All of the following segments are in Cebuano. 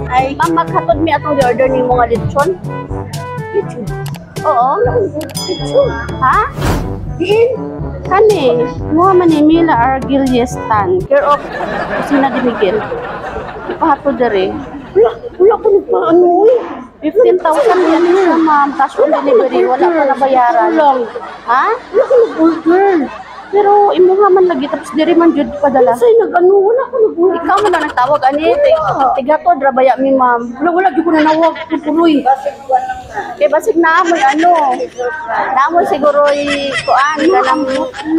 Ay, ma'am, maghatod mi atong order ni mga lechon. Lechon. Oo. Lechon. Ha? Diin. Kani, muha man ni Mila Argilles Tan. Care of Kusina de Miguel. Ipahatod dere. Wala, wala ko nagpaano eh. 15,000 yan siya, ma'am. Cash on delivery. Wala pa nabayaran. Lang. Ha? Wala ko nag-order. Pero imuha man lagi tapos diri man jud padala. Sa'yo nag-ano, wala ko nag-order. Ikaw man lang nagtawag ani. Tigatod ra baya mi, ma'am. Wala, wala, di ko nanawag. Tuloy. Kay basig naamoy ano. Naamoy siguro kuan kanang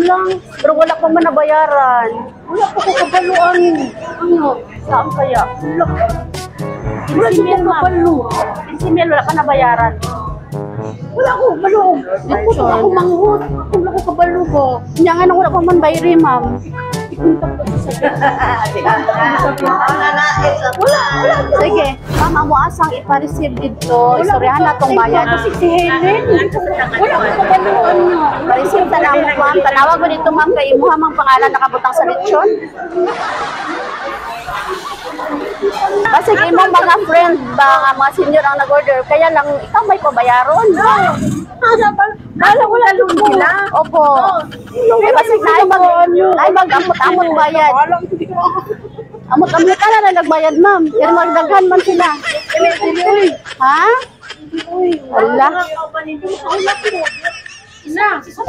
Lang. Pero wala pa man nabayaran. Wala pa ko kabaluan. Ano? Saan kaya? Wala. Wala di ko kabalo. 15 mil wala pa nabayaran. Wala ko kabalo. Ako ako manghot. Wala ko kabalo ba. Nya nga nang wala pa man bayri, ma'am. I-contact ko sa Wala, wala. Sige, ma'am, amo asang ipa-receive dito. Istoryahan na tong bayad. Kasi si Helen. Wala ko kabalo ano. Pa-receive ta na mo, ma'am. Tanawag mo dito, ma'am, kay imuha mang pangalan nakabutang sa lechon. Basig imong mga friend ba nga mga senior ang nag-order, kaya lang ikaw may pabayaron. Wala, wala lang sila. Opo. Kaya basig na mag amot-amot bayad. Wala, hindi ko. Amot-amot ka na nagbayad, ma'am. Pero magdaghan man sila. Ha? Wala.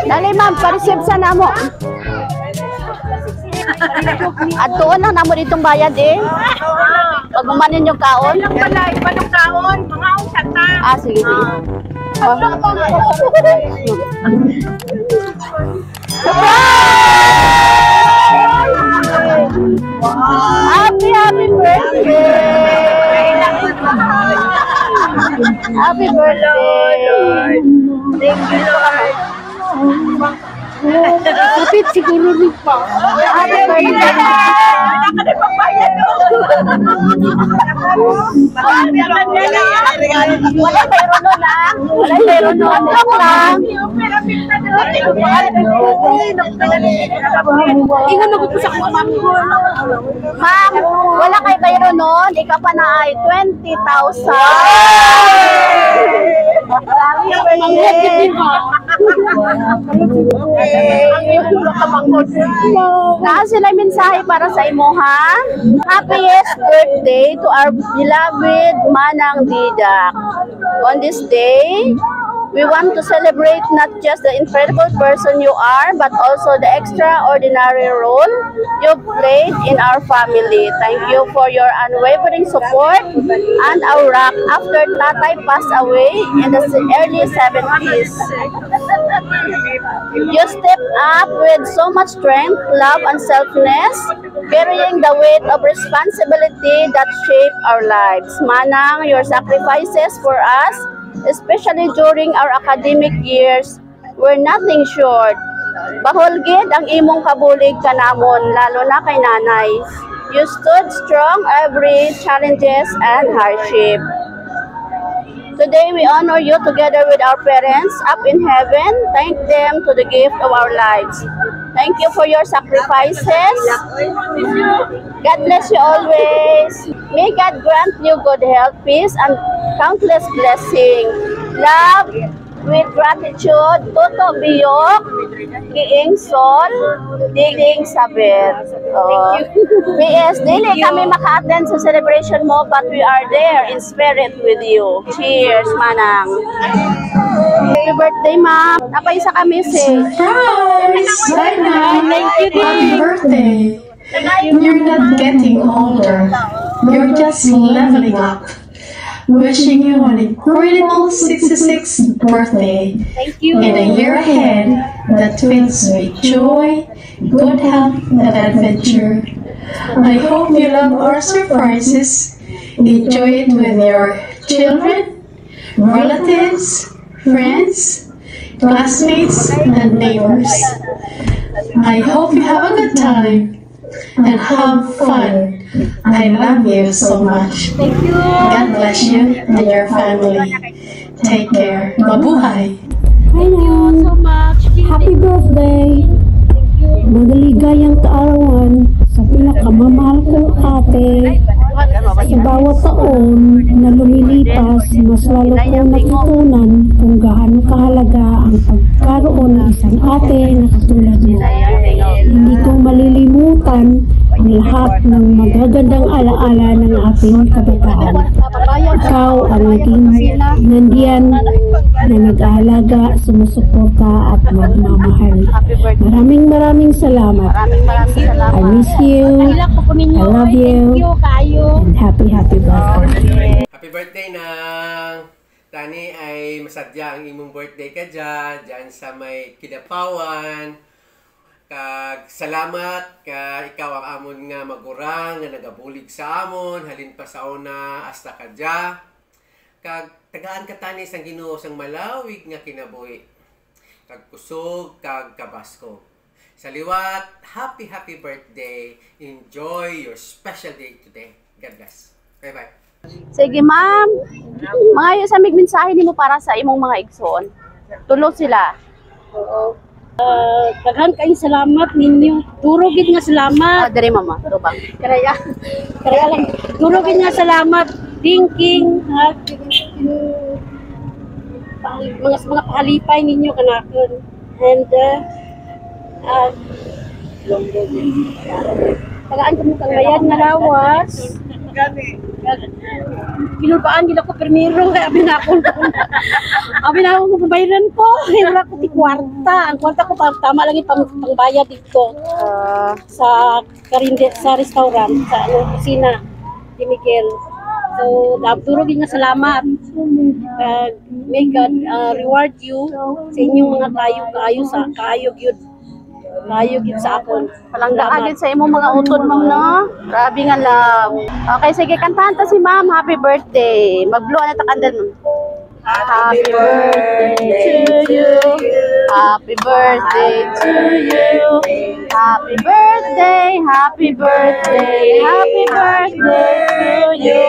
Dali, ma'am, pa-receive sa namo. At tuon lang namo ditong bayad eh. Pag umanin yung kaon. Lang pala, iba ng kaon, mga usata. Ah, sige, sige. Oh. Surprise! Happy, happy birthday! Happy birthday! Thank you, Lord. Kapit siguro rin pa. Happy birthday! Wala ka na pambayad, oh. Wala pero nun ah. Wala pero nun. Joke lang. Ingan ako po sa akong manghot. Ma'am, wala kay bayro nun. Ikaw pa na ay 20,000. Manghot yun ba? Naa sila mensahe para sa imo ha. Happiest birthday to our beloved Manang Didak. On this day, we want to celebrate not just the incredible person you are, but also the extraordinary role you played in our family. Thank you for your unwavering support and our rock after Tatay passed away in the early 70s. You step up with so much strength, love, and selfness, carrying the weight of responsibility that shape our lives. Manang, your sacrifices for us, especially during our academic years, were nothing short. Bahol gid ang imong kabulig kanamon, lalo na kay nanay. You stood strong every challenges and hardship. Today we honor you together with our parents up in heaven. Thank them to the gift of our lives. Thank you for your sacrifices. God bless you always. May God grant you good health, peace, and countless blessing. Love with gratitude, Toto Biyok, Kiing Sol, Ding Sabet. Oh. PS, dili kami maka-attend sa celebration mo, but we are there in spirit with you. Cheers, Manang. Happy birthday, ma'am. Napaisa ka message. Surprise! Bye now. Thank you, Happy birthday. You're not getting older. You're just leveling up. Wishing you an incredible 66th birthday Thank you. and a year ahead that fills with joy, good health, and adventure. I hope you love our surprises. Enjoy it with your children, relatives, friends, classmates, and neighbors. I hope you have a good time and have fun. I love you so much. Thank you. God bless you and your family. Take care. Mabuhay. Thank you so much. Happy birthday! Maligayang kaarawan sa pinakamamahal kong ate. Sa bawat taon na lumilipas, mas lalo kong natutunan kung gaano kahalaga ang pagkaroon ng isang ate na katulad mo. Hindi ko malilimutan ang lahat ng magagandang alaala ng ating kabataan. Ikaw ang laging nandiyan na nag-aalaga, sumusuporta at nagmamahal. Happy birthday. Maraming maraming salamat. Maraming maraming salamat. I miss you. I love you. And happy, happy birthday. Happy birthday, Nang! Tani ay masadya ang imong birthday ka dyan, dyan sa may Kidapawan. Kag salamat ka ikaw ang amon nga magurang nga nagabulig sa amon halin pa sa una hasta kadya. Kag tagaan ka tani sang Ginoo sang malawig nga kinabuhi. Kag kusog kag kabasko. Sa liwat, happy, happy birthday. Enjoy your special day today. God bless. Bye-bye. Sige, ma'am. Mga sa mig mensahe nimo para sa imong mga igsoon. Tulo sila. Oo. Daghan kayong salamat ninyo. Duro gid nga salamat. Ah, diri, mama. Tubang. Karaya. Karaya lang. Duro gid nga salamat. Thinking ha, mga pahalipay ninyo kanakon. And tagaan ko mo kang mayad nga lawas. Gani. Kinulbaan gid ako primero kay abi na ako mabayaran ko. Wala ko ti kwarta. Ang kwarta ko pa, tama lang yung pangbayad dito sa karinde, sa restaurant, sa ano, kusina ni Miguel. So, duro gid nga salamat. May God reward you sa inyong mga kayo kaayo sa kaayo gyud. Kaayo gyud sa akon. Palangga Salamat. Agad sa imong mga utod, ma'am, no? Grabe nga love. Okay, sige, kantahan ta si ma'am. Happy birthday. Mag-blow na ta candle, ma'am. Happy birthday to you. Happy birthday to you. Happy birthday, happy birthday, happy birthday to you.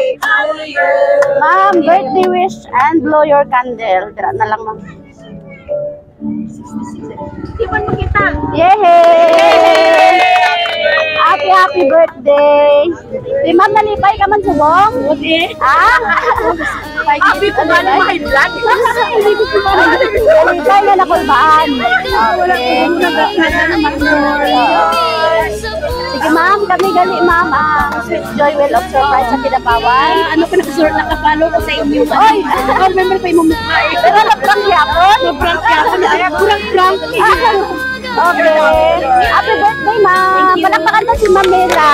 Ma'am, birthday wish and blow your candle. Dira na lang, ma'am. Di man makita. Yay! Happy, happy birthday! Di ma'am, nalipay ka man subong? Ah? Happy ko nga na may vlog. Nalipay ka na kulbaan. Okay. Sige ma'am, kami gali ma'am ang Sweet Joy Well of Surprise sa Kidapawan. Ano pa nakasulat, nakapalo ko sa inyo. Oy! Oh, remember pa imong mukha eh. Pero na-prank yapon? Na-prank yapon. Prank prank. Okay. Happy birthday, ma'am. Palakpakan ta si Ma'am Mela.